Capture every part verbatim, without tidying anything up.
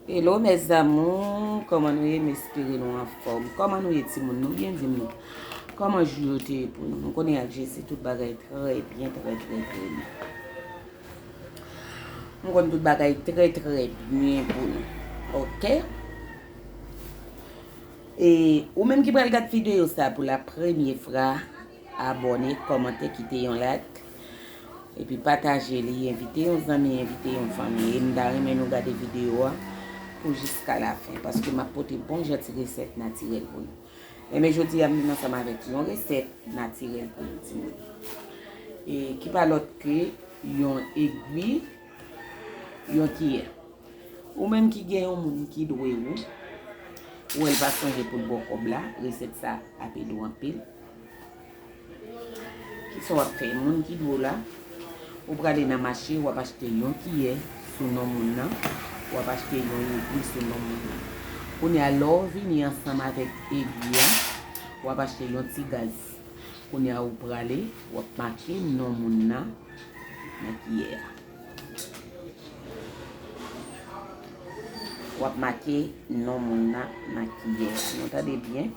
Hello mes amours, kòman nou ye? M espere nou anfòm. Kòman nou ye timoun? Nou byen? Di m non. Kòman jou yo te ye pou nou? M konnen ak Jezi tout bagay trè byen, trè, trè, trè byen. M konn tout bagay trè, trè byen pou nou. Oke? E ou menm ki pral gad videyo sa pou la premye fwa, abòne, kòmante, kite yon like. Epi pataje li, envite yon zanmi, envite yon fanmi. E m ta renmen nou gade videyo a pou jiska lafen, paske m ap pote bon jan ti resèt natirèl pou nou. Enben, jodi a, m vin ansanm avèk yon resèt natirèl pou nou, timoun. E ki pa lòt ke yon egwi, yon kiyè. Ou menm ki gen yon moun ki dwe ou, ou wè l pa sonje pou l ba w kòb la, resèt sa ap ede w anpil. Kisa w ap fè? Moun ki dwe w la, ou prale nan mache, w ap achte yon kiyè sou non moun nan, w ap achte yon egwi sou non moun nan. Kounye a, lè w vini ansanm avèk egwi a, w ap achte yon ti gaz. Kounye a, ou prale, w ap make non moun nan nan kiyè a. W ap make non moun nan nan kiyè a. Nou tande byen?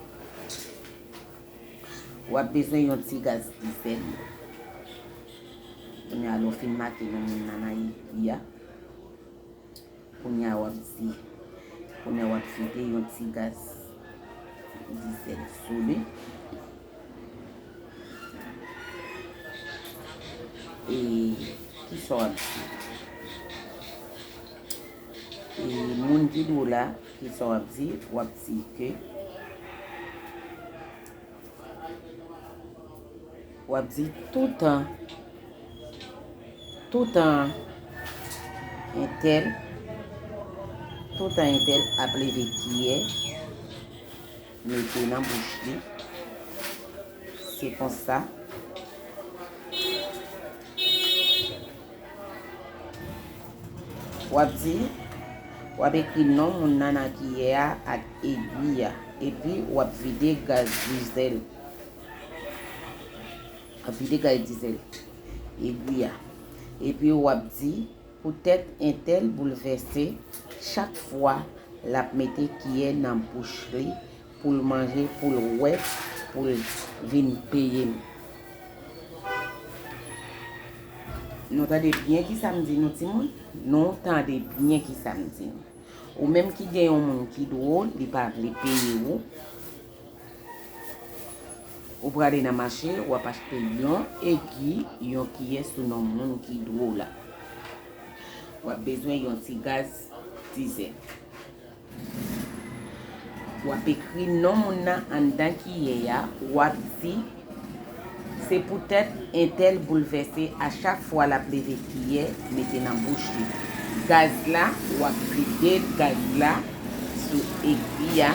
W ap bezwen yon ti gaz dizèl. Kounye a, lè w fin make non moun nan nan egwi a, kounye a w ap di, kounye a w ap vide yon ti gaz dizèl sou li. E kisa w ap di? E moun ki dwe w la, kisa w ap di? W ap di ke W ap di toutan, toutan entèl, toutan entèl ap leve kiyè, mete nan bouch li. Se konsa. W ap di, w ap ekri non moun nan nan kiyè a ak egwi a, epi w ap vide gaz dizèl. W ap vide gaz dizèl egwi a. Epi w ap di, poutèt entèl boulvèse chak fwa l ap mete kiyè nan bouch li pou l manje, pou l wè, pou l vin peye m. Nou tande byen kisa m di nou, timoun? Nou tande byen kisa m di nou. Ou menm ki gen yon moun ki dwe w, li pa vle peye ou, ou prale nan mache, w ap achte yon egwi, yon kiyè sou non moun ki dwe w la. W ap bezwen yon ti gaz dizèl. W ap ekri non moun nan anndan kiyè a, w ap di, se poutèt entèl boulvèse a chak fwa l ap leve kiyè mete nan bouch li. Gaz la, w ap vide gaz la sou egwi a.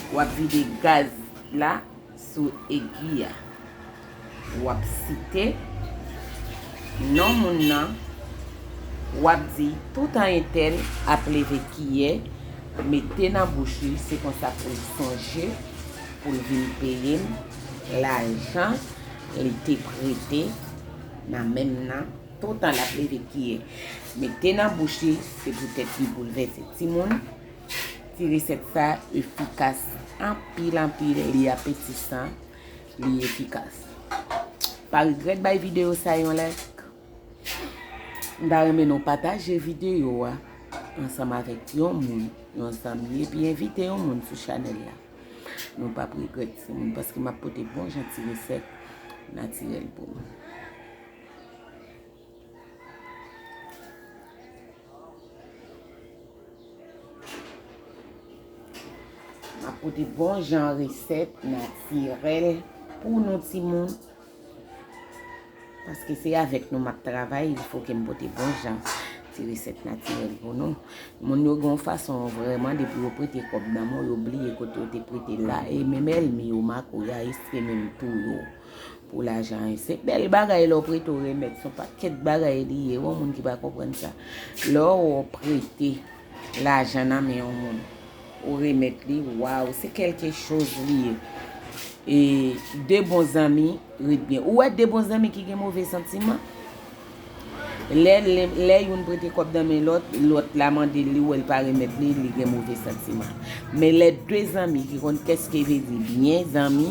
W ap vide gaz la sou egwi a. W ap site non moun nan, w ap di, toutan entèl ap leve kiyè, mete nan bouch li, se konsa pou l sonje, pou l vin peye m lajan li te prete nan men m nan, toutan l ap leve kiyè, mete nan bouch li, se poutèt li boulvèse timoun. Ti resèt sa efikas anpil, anpil, li apetisan, li efikas. Pa regrèt bay videyo sa yon like. M ta renmen nou pataje videyo a ansanm avèk yon moun, yon zanmi, epi envite yon moun sou chanèl la. Nou p ap regrèt, timoun, paske m ap pote bon jan ti resèt natirèl pou nou. M ap pote bon jan resèt natirèl pou nou, timoun. Paske se avèk nou m ap travay, il fo ke m pote bon jan ti resèt natirèl pou nou. Moun yo gen yon fason vrèman, depi yo prete kòb nan men w, yo bliye kote yo te prete l la. E menm ènmi yo, makoya, eske menm tou yo. Pou lajan an. Se bèl bagay lè w prete w remèt. Se yon pakèt bagay li ye. Yon moun ki pa konprann sa. Lè w prete lajan nan men yon moun, ou remèt li, waw, se kèlke choz li ye. E de bon zanmi ret byen. Ou wè de bon zanmi ki gen move santiman? Lè, lè, lè youn prete kòb nan men lòt, lòt la mande li, wè l pa remèt li, li gen move santiman. Men lè de zanmi ki konn kès ke vle di byen zanmi,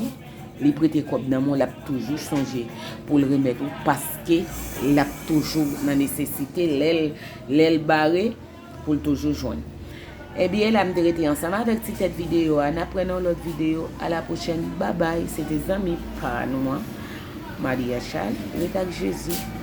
li prete kòb nan men w, l ap toujou sonje pou l remèt ou, paske l ap toujou nan nesesite, lè l, lè l bare, pou l toujou jwenn. Ebyen, la m te rete ansanm avèk ti tèt videyo a. N ap wè nan yon lòt videyo. A la pwochèn. Babay. Se te zanmi pa nou an, Maria Charles. Ret ak Jezi.